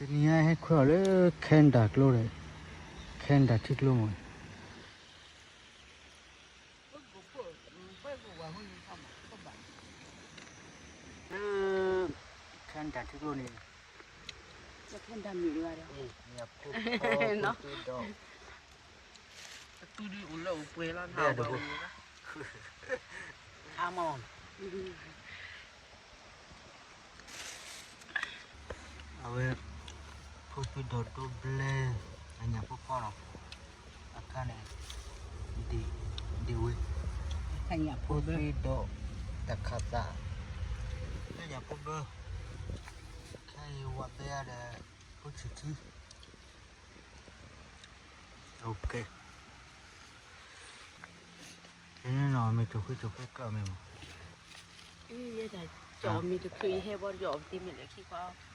တနံၤအံၤဟဲခွဲးအီၤလၢ Canada ကျိဒီး Canada ထံကျိမး, လၢ Canada ထံကျိန့ၣ်, ညၣ်ဖိဒီး အဝဲ ဖိသွံဒီးဒိဘျဲ အညၣ်ဖိဖီနီၤ, အခါန့ၣ် ဒ့ၣ်ဝဲ ဖိသွံဒီးတၢ်ခးသး လၢညၣ်ဖိဘၢ, ခဲအံၤဝဲဘဲဒီး ဖိဆံးထံ, ယဲနီၤ မ့ၢ်ကၠိၣ်ဃ့ကၠိၣ်ဃ့ကၢၣ်မ့ၢ်မး, ယဲဒၣ်ကၠီမ့ၢ်တချုးယဟဲဘီယီၤပသ့မ့ၢ်လဲၤခံကွၢ်